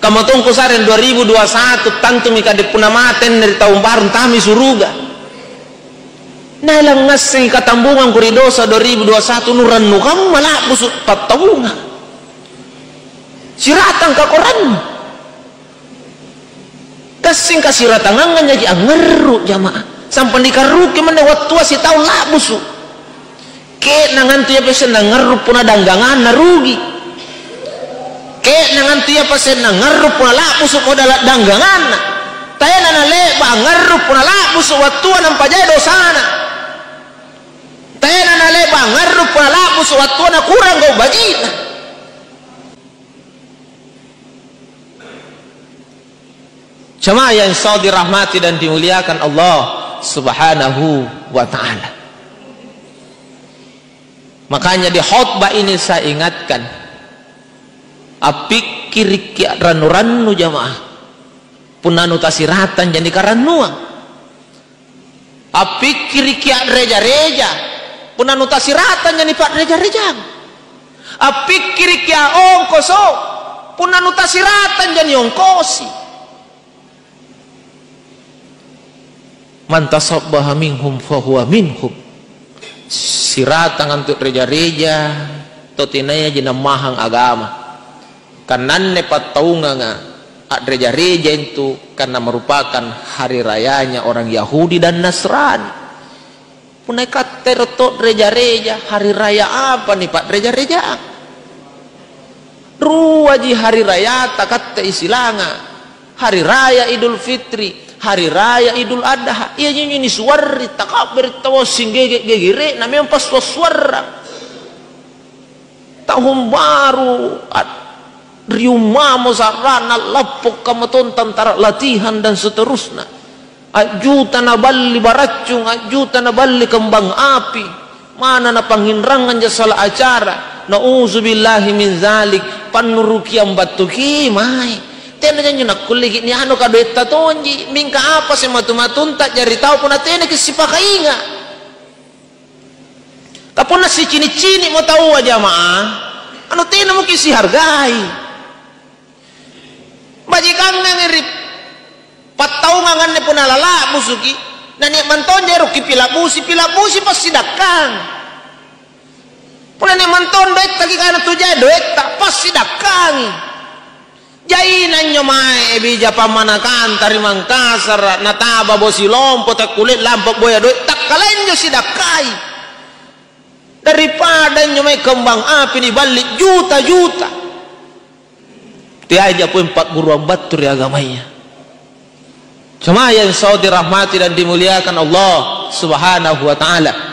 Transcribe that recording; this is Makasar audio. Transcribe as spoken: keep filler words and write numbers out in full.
Kamma tongko sareng dua ribu dua satu, tantumi kade punna mate anne ri taung baru, antami suruga. Naelang ngassengi katambungangko ri dosa dua ribu dua satu, nurannu kamma la'busu' pattaungang. Siratangka korannu. Gassing kasiratangangnga jaji angngarru', jama'ah. Sampang nikarruki manne wattua sitaung la'busu'. Ke'nanga antu ia paseng nangngarru' punna dangganganna rugi. Ke'nanga antu ia paseng nangngarru' punna la'busu' modala' dangganganna. Tena nale'ba' angngarru' punna la'busu' wattua nampa jai dosana. Tena nale'ba' angngarru' punna la'busu' wattua nakurang gau' baji'na. Jamaah yang selalu dirahmati dan dimuliakan Allah Subhanahu wa Ta'ala. Makanya di khotbah ini saya ingatkan, appikkirikki a'rannu-rannu, jamaah. Punna nutasiratang jani karannuang. Appikkiriki a'reja-reja, punna nutasiratang jani pa'reja-rejang. Appikkiriki a'ongkoso, punna nutasiratang jani ongkosi. Man tasabbaha minhum fahuwa minhum. Siratang antu reja-reja, tau tenayaji nammahang agama. Kananne pattaunganga a'reja-reja intu, karena merupakan hari rayanya orang Yahudi dan Nasrani. Punna ikatte ero' to reja-reja, hari raya apa nipa'reja-rejang? Ruaji hari rayata katte Isilanga, hari raya Idul Fitri, hari raya Idul Adha. Iaji nisuarri taka'bere' tawwa singgege-gegere'na memang passua-suarrang. Tahun baru, at-, riummamo sa'rana, lappo' kamma tong tantara latihan dan seterusna. A'juta naballi baraccung, a'juta naballi kembang api. Mana napangnginrangang jasala acara. Nauzubillahi min zalik. Pannurukiang battuki mae. Tena janjo nakkulleki nianu kadoetta tonji. Mingka apa sematu-matunta jari tau punna tenaki sipakainga'. Ka punna sicini'-cini'mo taua, jama'ah, anu tena muki sihargai. Bajikangangi ri pattaungang anne punna lala'busuki, nania' mantonja ero' kipila'busi, pila'busi passidakkang. Punna nia' mantong doetta kikana tu jai doetta, passidakkangi. Jaina anjo mae bija pammanakanta ri Mangkasara', nataba bosi lompo, takkulle lampa boya doe', takkalenjo sidakkai. Daripada anjo mae kembang api niballi juta-juta. Teaija poeng pa'guruang battu ri agamaya. Jamaah yang selalu dirahmati dan dimuliakan Allah Subhanahu wa Ta'ala.